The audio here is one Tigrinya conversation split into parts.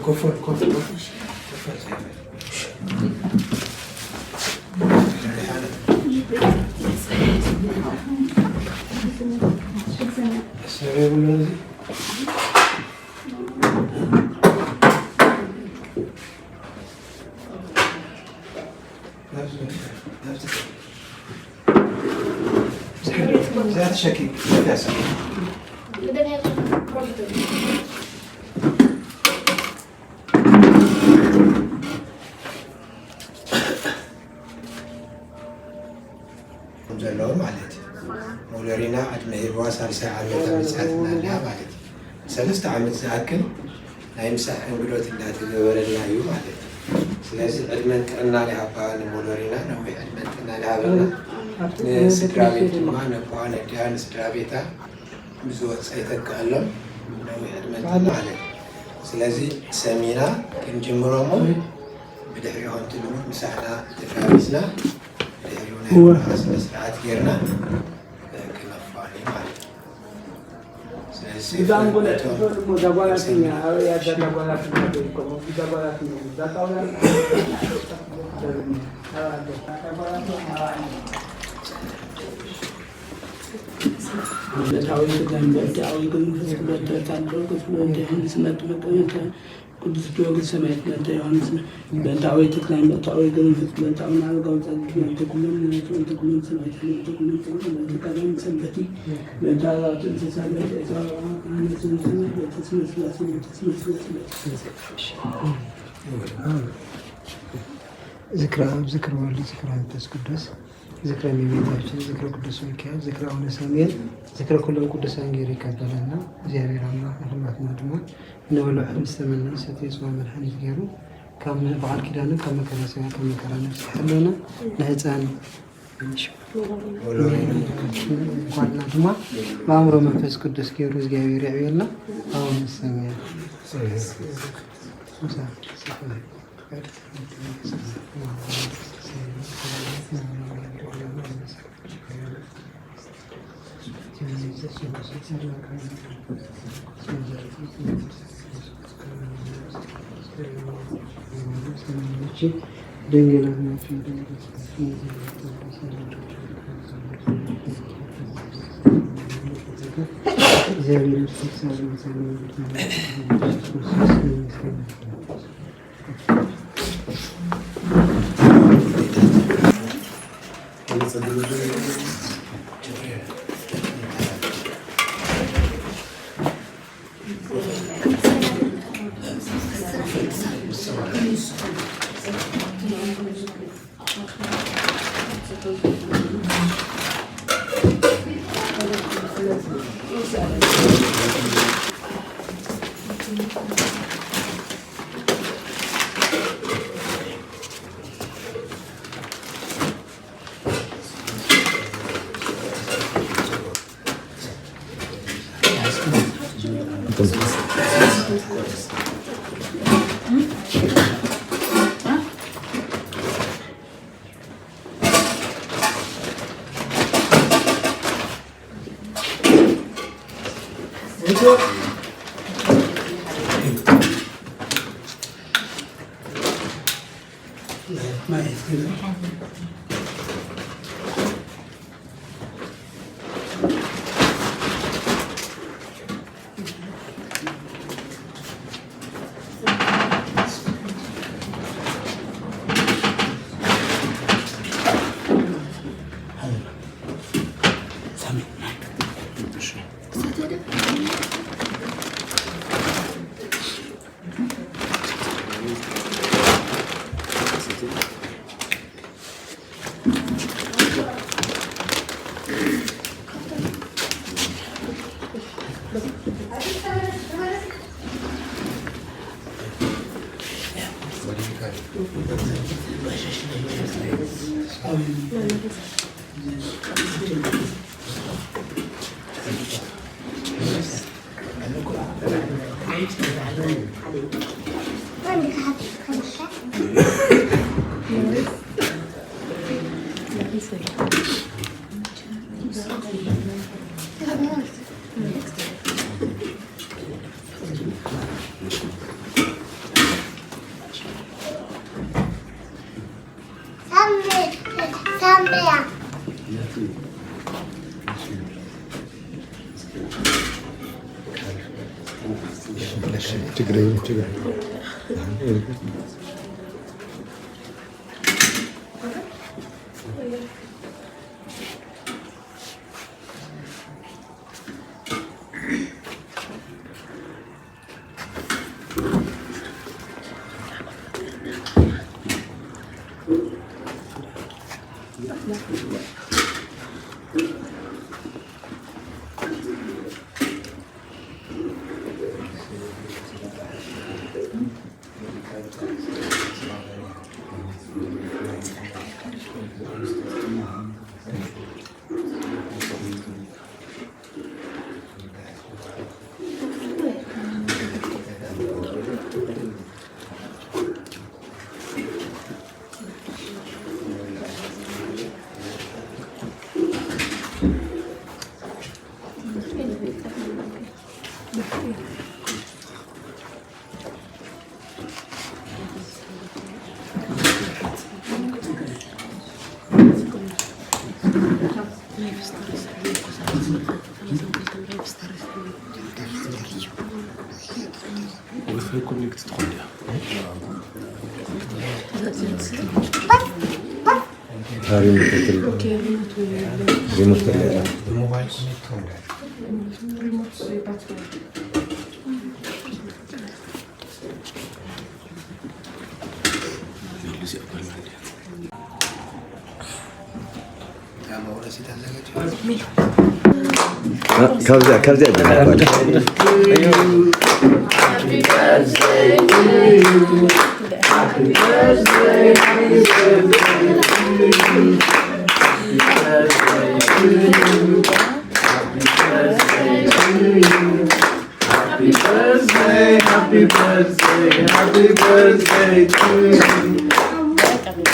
ኮፍ በል፣ ኮፍ በል፣ ኮፍ በል። ዘለዉ ማለት እዩ። ሞሎሪና ዕድመ ሂብዋ ሳልሳይ ዓመት ኣብ ምጽኣትና ኣለያ ማለት እዩ። ሰለስተ ዓመት ዝኣክል ናይ ምሳሕ እንግዶት እንዳተገበረልና እዩ ማለት እዩ። ስለዚ ዕድመን ጥዕናን ይሃባ ንሞሎሪና፣ ነዊሕ ዕድመን ጥዕናን ይሃበልና። ንስድራ ቤት ድማ ነቦኣ ነዲኣ ንስድራ ቤታ ብዝወፀ ይተክኣሎም፣ ነዊሕ ዕድመን ጥዕናን ማለት እዩ። ስለዚ ሰሚና ክንጅምሮ እሞ ብድሕሪኡ ከምቲ ልሙድ ምሳሕና ተጋቢዝና ብድሕሪኡ ናይ እወ። መርዓ ስነ ስርዓት ጌርና ክነፋኒ ማለት እዩ። ስለዚ እዛ እንጎለ እቶም እዛ ጓላትኛ እዛ ጓላትኛ ዘይኮኑ እዛ ጓላትኛ እዛ ጣውላ በታዊ ስጋን በታዊ ግን ፍስክ በተታን በርኩስ በንተ ዮሐንስ መጥምቅ በንተ ቅዱስ ጊዮርጊስ ሰማዕት በንተ ዮሐንስ በንተ አወይ ተክላይ በንተ አወይ ገንፍት በንተ አቡነ አረጋዊ ጻድቅ በንተ ኩሎም ነቢያት በንተ ኩሎም ሰማዕት በንተ ኩሎም ጻድቃን በንተ ቀዳም ሰንበቲ በንተ አራቱ እንስሳ በንተ ኤሳው አነ ስንስነ በንተ ስመ ስላሴ በንተ ስመ ስላሴ በንተ ስመ ስላሴ ዝክረ አብ ዝክረ ወልድ ዝክረ መንፈስ ቅዱስ ዝክረ እመቤታችን፣ ዝክረ ቅዱስ ሚካኤል፣ ዝክረ አቡነ ሳሙኤል፣ ዝክረ ኩሎም ቅዱሳን ገይሩ ይቀበለና። እግዚአብሔር አምላክ ንኩላትና ድማ ንበልዖ ምስ ተመና ሰትዮ ጽዋ መድሓኒት ገይሩ ካብ መ-፣ በዓል ኪዳኑ ካብ መከራ ስጋ ካብ መከራ ነፍሲ ይሓለና። ንህፃን ኳልና ድማ ብኣእምሮ መንፈስ ቅዱስ ገይሩ እግዚኣብሔር የዕብየልና። አቡነ ሳሙኤል እሺ፣ ችግር የለም፣ ችግር የለም። ዋይፋይ ኮኔክት ትኾን ድያ? ሪሞት ትል-፣ ሪሞት ትል-፣ ብሞባይል ኮኔክት ትኾን ድያ? ካብዚኣ፣ ካብዚኣ ጀምር። Happy birthday, happy birthday, happy birthday to you.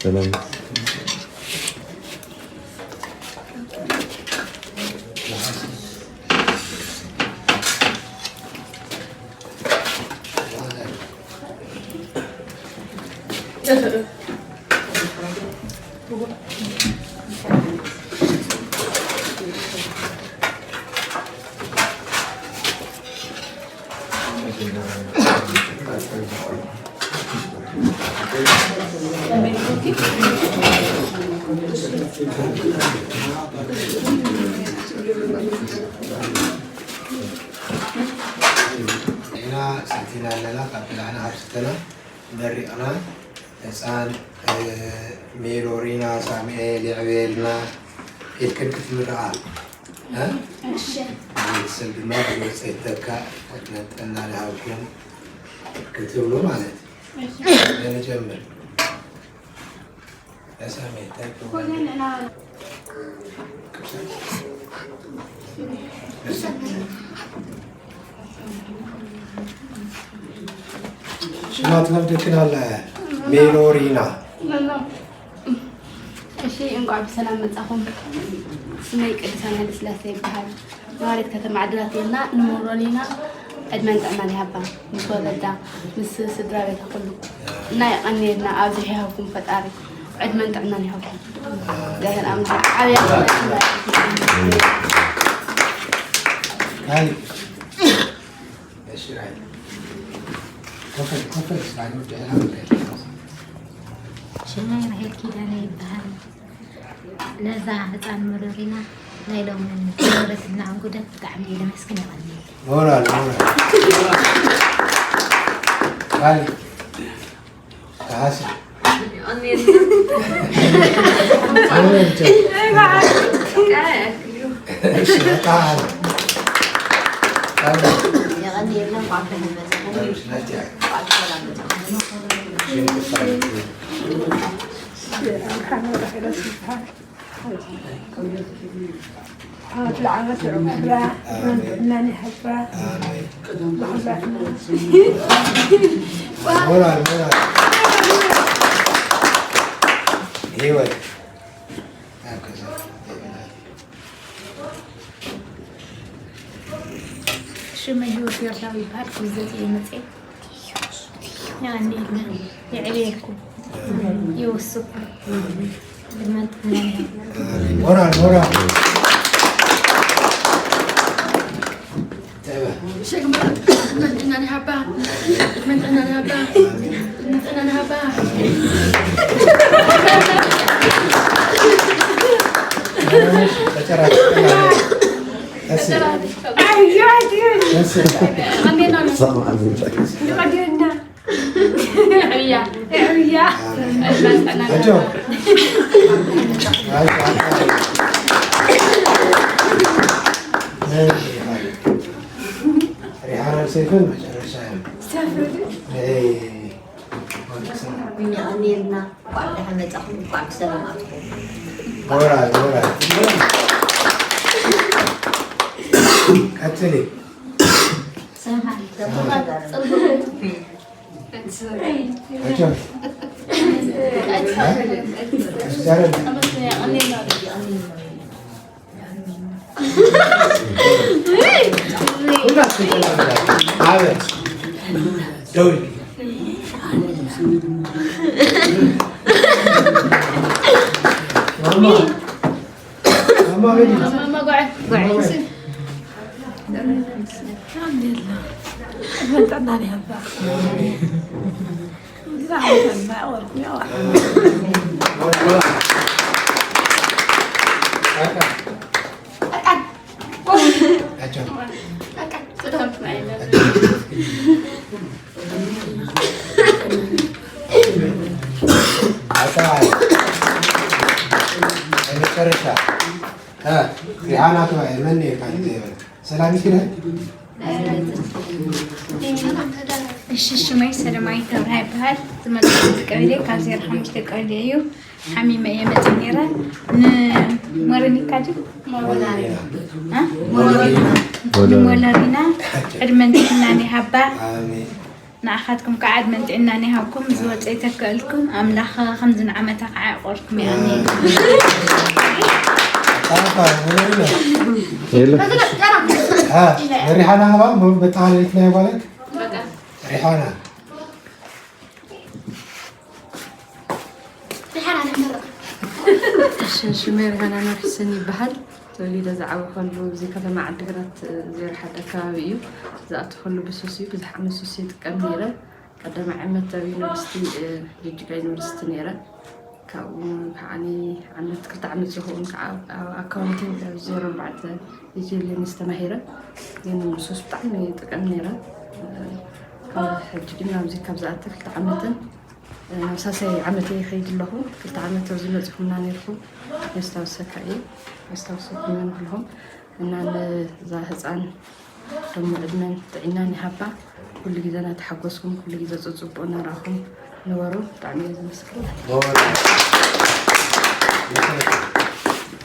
ሰላም። ኢና ሰቲና ኣለና፣ ካብ በላዕና ካብ ስተና መሪቕና፣ ህፃን፣ እ፣ ሜሎሪና፣ ሳሙኤል፣ የዕቤልና ኢልክን ክትምርቓ፣ እ? እሺ። ቤተሰብ ድማ ብዝበፀ ይተካ፣ ዕድመን ጥዕናን ይሃብኩም ክትብሉ ማለት እዩ። እሺ። ንጀምር። ሽማት ለምደክናለ ሜሎሪና። እሺ፣ እንኳዕ ብሰላም መጻኹም። ስመይ ቅዱሳን ሃይለስላሴ ይበሃል። ነዋሪት ከተማ ዓድግራት እየና። ንመሮሊና ዕድመን ጥዕናን ይሃባ፣ ምስ ወለዳ፣ ምስ ስድራ ቤታ ኩሉ። እና የቐንየልና፣ ኣብዚሑ ይሃብኩም ፈጣሪ። ዕድመን ጥዕናን ይሃብኩም። እግዚኣብሔር ኣምላኽ ዓብያ። እሺ፣ ራይ። ኮፈል፣ ኮፈል፣ ስላይዶ ደህና ወደ። ሽመይ ራሄል ኪዳነ ይበሃል። ነዛ ህፃን መሮሪና ናይ ሎሚ ንብረትና እንጉደት ብጣዕሚ እየ ለመስግን፣ የቐንየለይ። ሞራል፣ ሞራል። ቃል፣ ካሲ። እሺ፣ በቃ። ቃል። የቐንየልና፣ እንኳዕ ብደሓን መጻኹም። እሺ፣ ናትያ። እንኳዕ ብሰላም መጻኹም። ሽም ክፋል። ዓመት ለዓመት ይዕምራ፣ ዕድመን ጥዕናን ይሃብካ። ንኹላትና። ሞራል ሞራል። ህይወት ኣብ ገዛ ሽመይ ህይወት ገርዳው ይበሃል። ክብዘት እየ መፅየ። የዕብየኩም፣ ይወስኩም። ሞራል ሞራል። ሪሓናን ሰይፈን መጨረሻ እዮም። የቐንየልና። እንኳዕ ደሓን መጻኹም፣ እንኳዕ ብሰላም ኣትኹም። ሞራል ሞራል። ቀጽሊ። መጨረሻ ሪሓና ተባሂ መን ሰላም ይስነ። እሺ፣ ሽመይ ሰለማዊት ኣብርሃ ይበሃል። ዝመፅእ ቀበሌ ካብ ዜሮ ሓሙሽተ ቀበሌ እዩ። ሓሚመ እየ መፅእ ነይረ። ንሞረኒካ ድዩ? እ? ንሞለሪና ዕድመን ጥዕናን ይሃባ። ንዓኻትኩም ከዓ ዕድመን ጥዕናን ይሃብኩም። ዝወፀ ይተክአልኩም። ኣምላኽ ከምዚ ንዓመታ ከዓ ያቆርኩም። ኣሜን። ሪሓና ሃባ መተሓላለፊት ናይ ጓለት ሪሓና ሽመይ ሪሃና ኑር ሕሰን ይበሃል። ተወሊደ ዝዓበኸሉ እዚ ከተማ ዓዲግራት ዜሮ ሓደ ከባቢ እዩ። ዝኣተኸሉ ብሱስ እዩ። ብዙሕ ዓመት ሱስ ይጥቀም ነይረ። ቀዳማይ ዓመት ኣብ ዩኒቨርሲቲ ጅጅጋ ዩኒቨርሲቲ ነይረ። ካብኡ ከዓኒ ዓመት ክልተ ዓመት ዝኸውን ከዓ ኣብ ኣካውንቲንግ ኣብ ዜሮ ኣርባዕተ ኢትዮ ሌንስ ተማሂረ። ግን ሱስ ብጣዕሚ ይጥቀም ነይረ። ካብ ሕጂ ግን ኣብዚ ካብ ዝኣተ ክልተ ዓመትን ናብ ሳልሳይ ዓመተይ ይኸይድ ኣለኹ። ክልተ ዓመት ኣብዚ መፂኹምና ነይርኩም የስታውሰካ እየ። የስታውሰኩም እየ ንኹልኹም እና ነዛ ህፃን ደሞ ዕድመን ጥዕናን ይሃባ። ኩሉ ግዜ እናተሓጎስኩም ኩሉ ግዜ ፅፅቡቅ እናረኣኹም ንበሩ። ብጣዕሚ እየ ዘመስግን።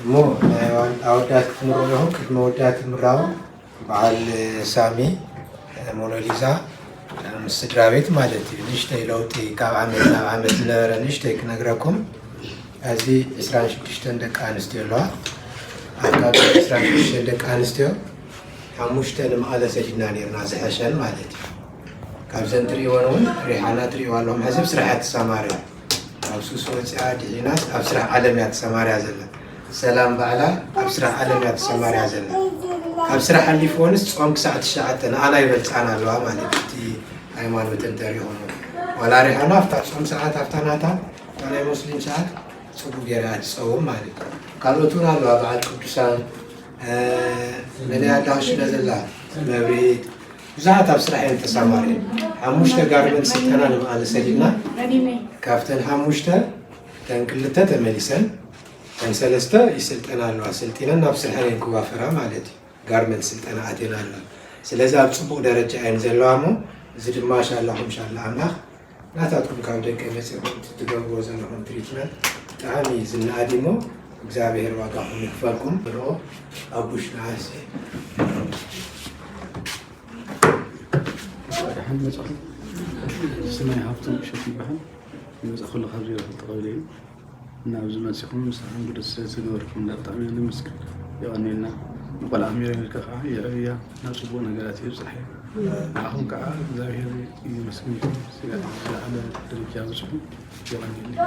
እሞ ናይ ኣወዳት ክትምረቑ ኢኹም። ቅድሚ ኣወዳት ምራቑ በዓል ሳሚ ሞናሊዛ ምስ ስድራ ቤት ማለት እዩ። ንእሽተይ ለውጢ ካብ ዓመት ናብ ዓመት ዝነበረ ንእሽተይ ክነግረኩም። ኣብዚ ዕስራን ሽዱሽተን ደቂ ኣንስትዮ ኣለዋ። ኣብ ካብ ዕስራን ሽዱሽተን ደቂ ኣንስትዮ ሓሙሽተ ንመቐለ ሰዲድና ነይርና ዝሐሸን ማለት እዩ። ካብዘን ትርእይወን እውን ሪሓና ትርእይዋ ኣለኹም። ሕዚ ኣብ ስራሕ እያ ትሰማርያ። ካብ ሱስ ወፂኣ ድሒናስ ኣብ ስራሕ ዓለም እያ ተሰማርያ ዘላ። ሰላም ባዕላ ኣብ ስራሕ ዓለም እያ ተሰማርያ ዘላ። ካብ ስራሕ ሓሊፍወንስ ጾም ክሳዕ ትሽዓተ ንኣና ይበልፃና ኣለዋ ማለት እዩ። እቲ ሃይማኖት እንተሪኹም ዋላ ሪሓና ኣብታ ጾም ሰዓት ኣብታ ናታ ናይ ሙስሊም ሰዓት ፅቡቅ ገይራ እያ ትፀውም ማለት እዩ። ካልኦት እውን ኣለዋ በዓል ቅዱሳን መለያ ኣዳኽሽለ ዘላ መብርሂት ብዙሓት ኣብ ስራሕ እየን ተሳማርየን። ሓሙሽተ ጋርመንት ስልጠና ንመቐለ ሰዲድና ካብተን ሓሙሽተ ተን ክልተ ተመሊሰን ተን ሰለስተ ይስልጠና ኣለዋ። ስልጢነን ናብ ስርሐን እየን ክዋፈራ ማለት እዩ። ጋርመንት ስልጠና ኣትየን ኣለዋ። ስለዚ ኣብ ፅቡቅ ደረጃ እየን ዘለዋ እሞ እዚ ድማ ሻላኹም ሻላ ኣምላኽ ናታትኩም ካብ ደገ መፂኹም እቲ ትገብርዎ ዘለኹም ትሪትመንት ብጣዕሚ ዝነኣድ እሞ እግዚኣብሔር ዋጋኹም ይክፈልኩም። ብሮ ኣቡሽ ነሃሲ። ደሓን መጻኹም። ስመይ ሃብቶም እሸት ይበሃል። ይመጻ ኩሉ ካብ ዜሮ ክልተ ቀበሌ እዩ። እና ኣብዚ መጺኹም ምሳኹም ግደስ ስለ ዝገበርኩም እንዳ ብጣዕሚ ኢና ነመስግን። የቐንየልና። ንቆልዓ ሜሮን ኢልካ ከዓ የዕብያ፣ ናብ ጽቡቕ ነገራት የብጽሕ። ንዓኹም ከዓ እግዚኣብሔር ይመስግን። ስለ ዝለዓለ ደረጃ ኣብጽሑ። የቐንየልና።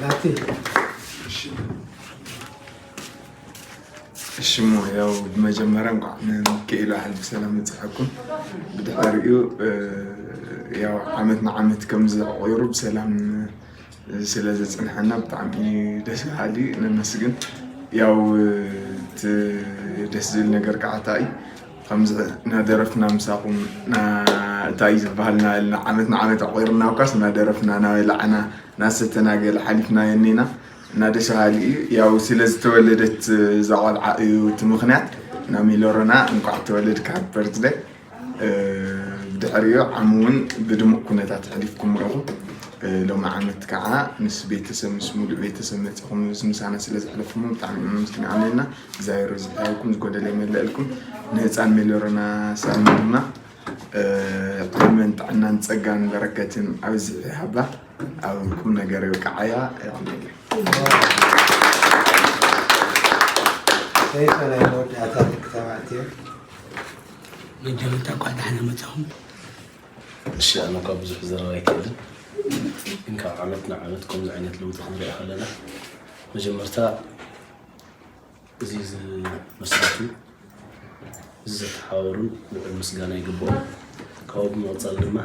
ናቲ። እሺ። እሺ እሞ ያው ብመጀመርያ እንኳዕ ንሚካኤል በዓል ብሰላም በፅሐኩም። ብድሕሪኡ እ፣ ያው ዓመት ንዓመት ከምዚ ኣቑሩ ብሰላም ስለ ዘፅንሐና ብጣዕሚ ደስ በሃሊ ነመስግን። ያው እቲ ደስ ዝብል ነገር ከዓ እንታይ እዩ ከምዚ እናደረፍና ምሳኹም ና-፣ እንታይ እዩ ዝበሃል እናበልና ዓመት ንዓመት ኣቑርና እኳስ እናደረፍና እናበላዕና እናሰተና ገለ ሓሊፍናዮ እኒና። እና ደስ በሃሊ እዩ። ያው ስለ ዝተወለደት እዛ ቆልዓ እዩ እቲ ምኽንያት። እና ሚሎሮና እንኳዕ ተወለድካ፣ ሃፒ በርዝደይ። እ፣ ብድሕሪኡ ዓሚ እውን ብድሙቕ ኩነታት ኣሕሊፍኩሞ ኢኹም። እ፣ ሎሚ ዓመት ከዓ ምስ ቤተሰብ፣ ምስ ሙሉእ ቤተሰብ መፂኹም እዚ ምሳና ስለ ዘሕለፍኩሞ ብጣዕሚ ኢና ነመስግን። ኣሜንና። እግዚኣብሔር ዝሕያውኩም ዝጎደለ ይመለእልኩም። ንህፃን ሚሎሮና ሳሚ ድማ እ፣ ዕድመን ጥዕናን ጸጋን በረከትን ኣብዚሑ ይሃባ፣ ኣብ ቁም ነገር የብቅዓያ። የቐንየለይ። ሰይፈ ናይ መወዳእታ ደቂ ተባዕትዮ። መጀመርታ እንኳዕ ደሓና መጻኹም። እሺ፣ ኣነ እኳ ብዙሕ ዘረባ ኣይክእልን፣ ግን ካብ ዓመት ንዓመት ከምዚ ዓይነት ለውጢ ክንርኢ ከለና መጀመርታ እዚ ዝመስረቱ፣ እዚ ዘተሓባበሩን ልዑል ምስጋና ይግብኦም። ካብኡ ብምቕጻል ድማ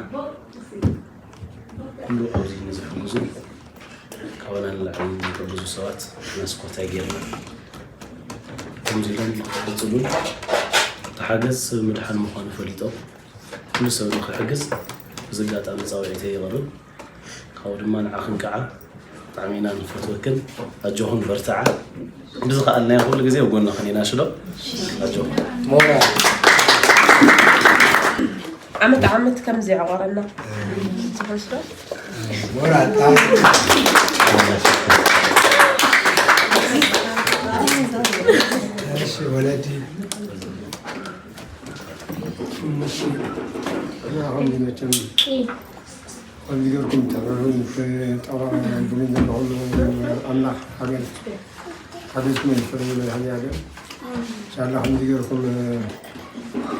ኩሉ ኣብዚ ንዝሕግዙ፣ ካባና ንላዕሊ ዝሕግዙ ሰባት ናስኮታይ ጌርና ከምዚ ኢሎም ንክቕጽሉን ተሓገዝ ሰብ ምድሓን ምዃኑ ፈሊጦም ኩሉ ሰብ ንክሕግዝ እዚ ኣጋጣሚ ጻውዒተይ የቕርብ። ካብኡ ድማ ንዓኽን ከዓ ብጣዕሚ ኢና ንፈትወክን። ኣጆኽን በርትዓ። ብዝኸኣልናዮ ኩሉ ግዜ ኣብ ጎንኽን ኢና ሽዶ። ኣጆኽን። ሞራል። ዓመት ዓመት ከምዚ የዕቆረና። ዝኸስዶ? ሞራል። እሺ፣ ወለዲ። እሺ፣ ኣሁን መቸም ከምዚ ጌርኩም ተረሩን ጠባራ ብሩን ዘለኹም ኣምላኽ ሓገዝ ሓገዝኩም ይፍረዱ መድሃኒ ሃገር። ኢንሻላህ ከምዚ ጌርኩም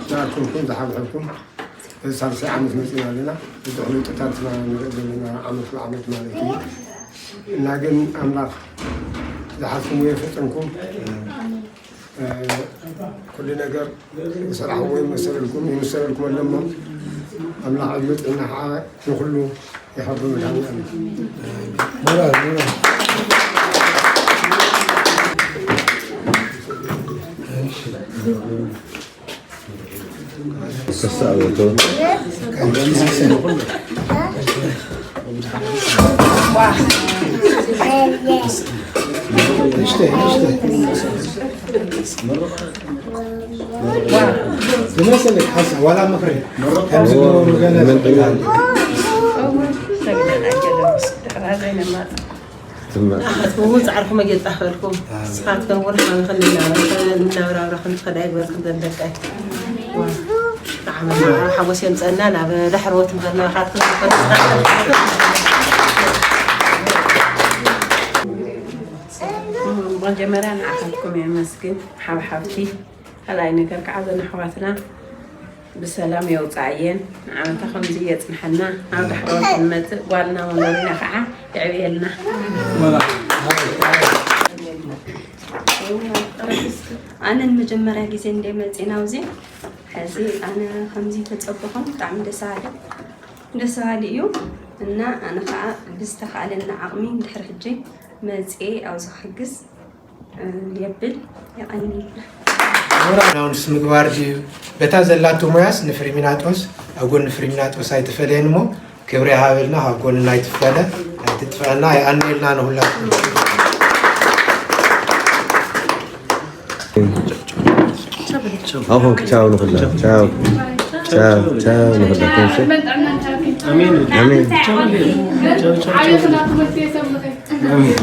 ዝኣክልኩም ዝሓብሐብኩም በዚ ሳልሳይ ዓመት መፂና ኣለና። ብዙሕ ለውጥታት ኢና ንርኢ ዘለና ዓመት ብዓመት ማለት እዩ። እና ግን ኣምላኽ ዝሓዝኩምዎ ይፈፀምኩም። እ፣ ኩሉ ነገር ዝሰራሕዎ ይመሰለልኩም፣ ይመሰለልኩም ኣሎ እሞ ኣምላኽ ዕድመ ጥዕና ከዓ ንኹሉ ይሃቦ መድሃኒኣለም። ሞራል፣ ሞራል። ተሳእበቶ። ዝመሰለክ ሓሳብ ዋላ ምኽሪ ከምዚ እወ፣ ገለ ምን ትብሃል? ትማ- ንስኻትኩም እውን ጻዕርኩም ኣየጣፈልኩም። ንስኻትኩም እውን ሓሚኽን እናበራብራኽን ትኸዳ ይግበርክን ዘደቀይ። ንዓመት ሓጎስ የምፀና ናብ ዳሕረዎት ምኸድና ናኻትኩም መጀመርያ ንዓኻትኩም የመስግን ሓብሓብቲ። ካልኣይ ነገር ከዓ ዘን ኣሕዋትና ብሰላም የውፃእየን። ንዓመታ ከምዚ የፅንሐና። ናብ ዳሕረዎት እንመፅእ ጓልና መኖሪና ከዓ የዕብየልና። ኣነ ንመጀመርያ ግዜ እንደ መፅእ ናብዚ ሕዚ ኣነ ከምዚ ተፀበኹም ብጣዕሚ ደስ በሃሊ ደስ በሃሊ እዩ። እና ኣነ ከዓ ብዝተኻእለኒ ዓቕሚ እንድሕር ሕጂ መፅኤ ኣብዚ ክሕግዝ የብል። የቐንየልና። ኣናውንስ ምግባር ድዩ? በታ ዘላቶ ሞያስ ንፍሪሚናጦስ ኣብ ጎኒ ፍሪሚናጦስ ኣይትፈለየን እሞ ክብሪ ይሃበልና፣ ካብ ጎንና ኣይትፈለ ኣይትጥፈአና። የቐንየልና ንኹላትኩም። ኣኹም ቻው ንኹላ ቻው። ቻው ቻው ንኽዳኩም ሸ ኣሜን። ኣሜን። ቻው ቻው ቻው። ኣሜን።